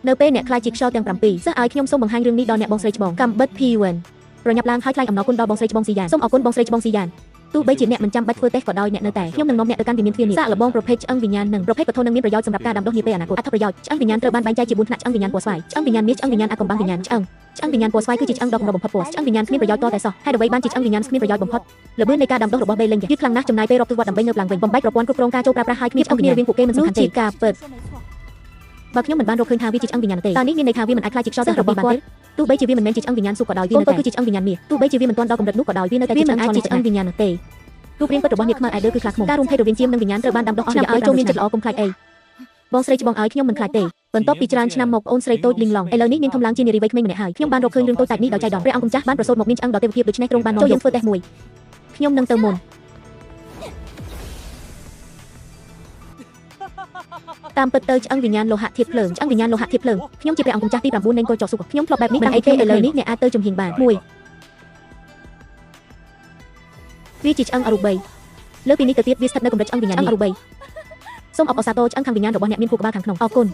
នៅពេលអ្នកខ្លាចជាខ្យល់ទាំង7សិស្សឲ្យខ្ញុំសូមបង្ហាញរឿងនេះដល់អ្នកបងស្រីច្បងកំបិតភីវិនប្រញាប់ឡើងហើយថ្លែងអំណរគុណដល់បងស្រីច្បងស៊ីយ៉ានសូមអរគុណបងស្រីច្បងស៊ីយ៉ានទោះបីជាអ្នកមិនចាំបាច់ធ្វើតេស្តក៏ដោយអ្នកនៅតែខ្ញុំនឹងនាំអ្នកទៅកាន់វិមានទ្វារនេះសាកល្បងប្រភេទឆ្អឹងវិញ្ញាណនិងប្រភេទវត្ថុនឹងមានប្រយោជន៍សម្រាប់ការដាំដុះនាពេលអនាគតអត្ថប្រយោជន៍ឆ្អឹងវិញ្ញាណត្រូវបានបែងចែកជា4ថ្នាក់ឆ្អឹងវិញ្ញាណពណ៌ស្វាយឆ្អឹងវិញ្ញាណមាសឆ្អឹងវិញ្ញាណអាកំបាំងវិញ្ញាណឆ្អឹងឆ្អឹងវិញ្ញាណពណ៌ស្វាយគឺជាឆ្អឹងដ៏កម្របំផុតពណ៌ឆ្អឹងវិញ្ញាណគ្មានប្រយោជន៍តតែសោះហេតុអ្វីបានជាឆ្អឹងវិញ្ញាណគ្មានប្រយោជន៍បំផុតល្បឿននៃការដាំដុះរបស់បេលេងយឺតខ្លាំងណាស់ចំណាយពេលរាប់ទសវត្សរ៍ដើម្បីងើបឡើងវិញបំបែកប្រព័ន្ធគ្រប់គ្រងការចូលប្រើប្រាស់ហើយគ្មានឆ្អឹងគ្នារវាងពួកគេមិនសំខាន់ទេជាការពិតបើខ្ញុំមិនបានរកឃើញថាវាជាឆ្អឹងវិញ្ញាណទេតើនេះមានន័យថាវាមិនអាចក្លាយជាខ្យល់ទាំងរបស់បានទេទោះបីជាវាមិនមែនជាឆ្អឹងវិញ្ញាណសុខក៏ដោយវានៅតែគឺជាឆ្អឹងវិញ្ញាណមាសទោះបីជាវាមិនទាន់ដល់កម្រិតនោះក៏ដោយវានៅតែជាឆ្អឹងវិញ្ញាណទេរូបរាងពិតរបស់នាគខ្មៅអែដឺគឺខ្លាឃ្មុំការរួមភេទរវាងជាមនិងវិញ្ញាណត្រូវបានដាំដុះអស់រយៈពេលចូលមានចិត្តល្អកុំខ្លាចអីបងស្រីច្បងឲ្យខ្ញុំមិនខ្លាចទេបន្ទាប់ពីច្រើនឆ្នាំមកអូនស្រីតូចលីងឡុងឥឡូវនេះនាងធំឡើងជានារីវ័យក្មេងម្នាក់ហើយខ្ញុំបានរកឃើញរឿងតូចតាចនេះដោយចៃដន្យព្រះអង្គម្ចាស់បានប្រសូតមកមានឆ្អឹងដ៏ទេវភាពដូច្នេះទ្រង់បាននាំចូលយើងធ្វើតេស្តមួយខ្ញុំនឹងទៅមុនតាមពិតទៅឆ្អឹងវិញ្ញាណលោហៈធាតុភ្លើងឆ្អឹងវិញ្ញាណលោហៈធាតុភ្លើងខ្ញុំជាព្រះអង្គម្ចាស់ទី9នៃកុលចកសុខខ្ញុំធ្លាប់បែបនេះមិនអីទេឥឡូវនេះអ្នកអាចទៅជំហានបានមួយវាជាឆ្អឹងអរូបីលើពីនេះទៅទៀតវាស្ថិតនៅកម្រិតឆ្អឹងវិញ្ញាណអរូបីសូមអបអរសាទរឆ្អឹងខាងវិញ្ញាណរបស់អ្នកមានខួរក្បាលខាងក្នុងអរគុណ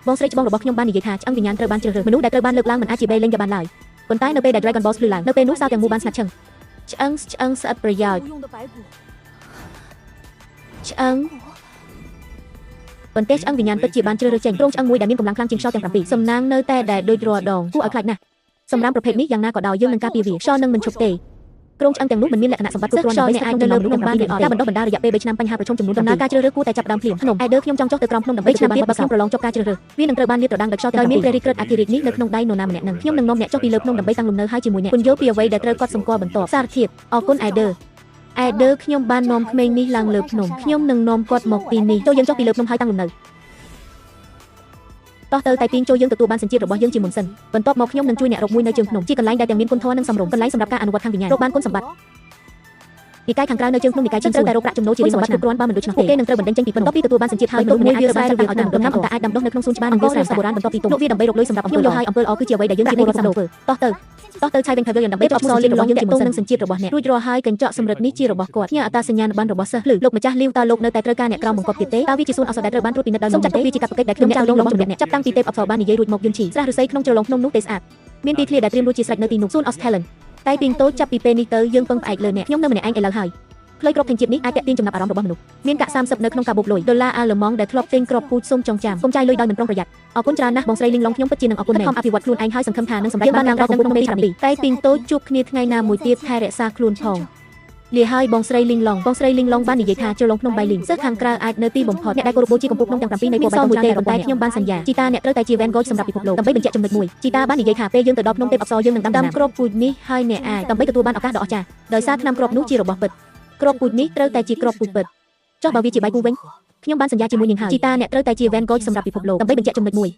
បងស្រីច្បងរបស់ខ្ញុំបាននិយាយថាឆ្អឹងវិញ្ញាណត្រូវបានជ្រើសរើសមនុស្សដែលត្រូវបានលើកឡើងមិនអាចជាបេលេងបានឡើយប៉ុន្តែនៅពេលដែល Dragon Ball ភ្លឺឡើងនៅពេលនោះសោទាំងមូលបានស្ងាត់ឈឹងឆ្អឹងឆ្អឹងស្អិតប្រយោជន៍ឆ្អឹងប៉ុន្តែឆ្អឹងវិញ្ញាណពិតជាបានជ្រើសរើសចេញទ្រង់ឆ្អឹងមួយដែលមានកម្លាំងខ្លាំងជាងខ្យល់ទាំង7សំណាងនៅតែដែលដូចរាល់ដងគួរឲ្យខ្លាចណាស់សម្រាប់ប្រភេទនេះយ៉ាងណាក៏ដោយយើងនឹងការពារវាខ្យល់នឹងមិនឈប់ទេក្រុមឆ្អឹងទាំងនោះមិនមានលក្ខណៈសម្បត្តិគ្រប់គ្រាន់ដើម្បីអាចនៅលើភ្នំបានឬអត់ការបណ្ដុះបណ្ដាលរយៈពេល3ឆ្នាំបញ្ហាប្រឈមចំនួនដំណើរការជ្រើសរើសគួរតែចាប់ផ្ដើមភ្លាមភ្នំអែដឺខ្ញុំចង់ចុះទៅក្រោមភ្នំដើម្បីឆ្នាំទៀតបើខ្ញុំប្រឡងជាប់ការជ្រើសរើសវានឹងត្រូវបានលាតត្រដាងដោយខ្យល់ទាំងដោយមានព្រះរាជក្រឹត្យអធិរាជនេះនៅក្នុងដៃនរណាម្នាក់នឹងខ្ញុំនឹងនាំអ្នកចុះពីលើភ្នំដើម្បីតាំងលំនៅហើយជាមួយអ្នកពន្យល់ពីអ្វីដែលត្រូវកត់សម្គាល់បន្ទាប់សារធាតុអរគុណអែដឺអែដឺខ្ញុំបាននាំក្មេងនេះឡើងលើភ្នំខ្ញុំនឹងនាំគាត់មកទីនេះចូលយើងចុះពីលើភ្នំហើយតាំងលំនៅតោះទៅតែពីងចូលយើងទទួលបានសញ្ជាតិរបស់យើងជាមុនសិនបន្ទាប់មកខ្ញុំនឹងជួយអ្នករកមួយនៅជើងភ្នំជាកន្លែងដែលទាំងមានគុណធម៌និងសមរម្យកន្លែងសម្រាប់ការអនុវត្តខាងវិញ្ញាណរកបានគុណសម្បត្តិនិកាយខាងក្រៅនៅជើងភ្នំនិកាយត្រូវតែរកប្រាក់ចំណូលជារៀងរាល់ឆ្នាំគ្រប់គ្រាន់បើមិនដូច្នោះទេគេនឹងត្រូវបណ្ដេញចេញពីភ្នំបន្ទាប់ពីទទួលបានសញ្ជាតិហើយមនុស្សម្នាក់អាចត្រូវបានចាត់តាំងឲ្យដំណាំអន្តអាចដាំដុះនៅក្នុងសួនច្បារនិងវាលស្រែបុរាណបន្ទាប់ពីទុំលក់វាដើម្បីរកលុយសម្រាប់អំពើល្អហើយអំពើល្អគឺជាអ្វីដែលយើងជាពលរដ្ឋសាមធ្វើតោះទៅតោះទៅឆៃវិញ Pavilion ដើម្បីចប់សលៀនរបស់យើងជាមុនសិននឹងសញ្ជាតិរបស់អ្នករួចរាល់ហើយកញ្ចក់សម្រិតនេះជារបស់គាត់ផ្ញើអត្តសញ្ញាណប័ណ្ណរបស់សិស្សឬលោកម្ចាស់លីវតើលោកនៅតែត្រូវការអ្នកក្រោមបង្គាប់ទៀតទេតើវាជាសួនឱសថដែលត្រូវបានត្រួតពិនិត្យដោយសូមចាត់ទុកវាជាកាតព្វកិច្ចដែលខ្ញុំអ្នកចៅលងរបស់ជំនះអ្នកចាប់តាំងពីទេពអប្សរបាននិយាយរួចមកយន្តឈីស្រះឫស្សីក្នុងជ្រលងភ្នំនោះទេស្អាតមានទីធ្លាដែលត្រៀមរួចជាស្រេចនៅទីនោះសួនអូស Talent តែពីងតូចចាប់ពីពេលនេះទៅយើងពឹងផ្អែកលើអ្នកខ្ញុំនៅម្នាក់ឯងឥឡូវហើយផ្លូវក្របធញ្ជាតិនេះអាចទាក់ទាញចំណាប់អារម្មណ៍របស់មនុស្សមានកាក់30នៅក្នុងកាបូបលុយដុល្លារអាល្លឺម៉ង់ដែលធ្លាប់ទិញគ្រាប់ពូជសូមចងចាំកុំចាយលុយដោយមិនប្រុងប្រយ័ត្នអរគុណច្រើនណាស់បងស្រីលីងឡុងខ្ញុំពិតជានឹងអរគុណមែនខំអភិវឌ្ឍខ្លួនឯងហើយសង្ឃឹមថានឹងសម្រេចបានឡើងដល់កំពូលក្នុងពេលឆាប់នេះតែពីងតូចជួបគ្នាថ្ងៃណាមួយទៀតថែរក្សាខ្លួនផងលាហើយបងស្រីលីងឡុងបងស្រីលីងឡុងបាននិយាយថាជ្រលងភ្នំបៃលីងសិស្សខាងក្រៅអាចនៅទីបំផុតអ្នកដែលគោរពបូជាកំពូលភ្នំទាំង7នៃពណ៌បៃតងច្រើនតែប៉ុន្តែខ្ញុំបានសន្យាជីតាអ្នកត្រូវតែជា Van Gogh សម្រាប់ពិភពលោកដើម្បីបញ្ជាក់ចំណុចមួយជីតាបាននិយាយថាពេលយើងទៅដល់ភ្នំទេពអប្សរយើងនឹងដាំដើមគ្រាប់ពូជនេះហើយអ្នកអាចដើម្បីទទួលបានឱកាសដ៏អស្ចារ្យដោយសារថ្នាំគ្រាប់នោះជារបស់ពិតគ្រាប់ពូជនេះត្រូវតែជាគ្រាប់ពូជពិតចុះបើវាជាបាយគូវិញខ្ញុំបានសន្យាជាមួយនាងហើយជីតាអ្នកត្រូវតែជា Van Gogh សម្រាប់ពិភពលោកដើម្បីបញ្ជាក់ចំណុចមួយ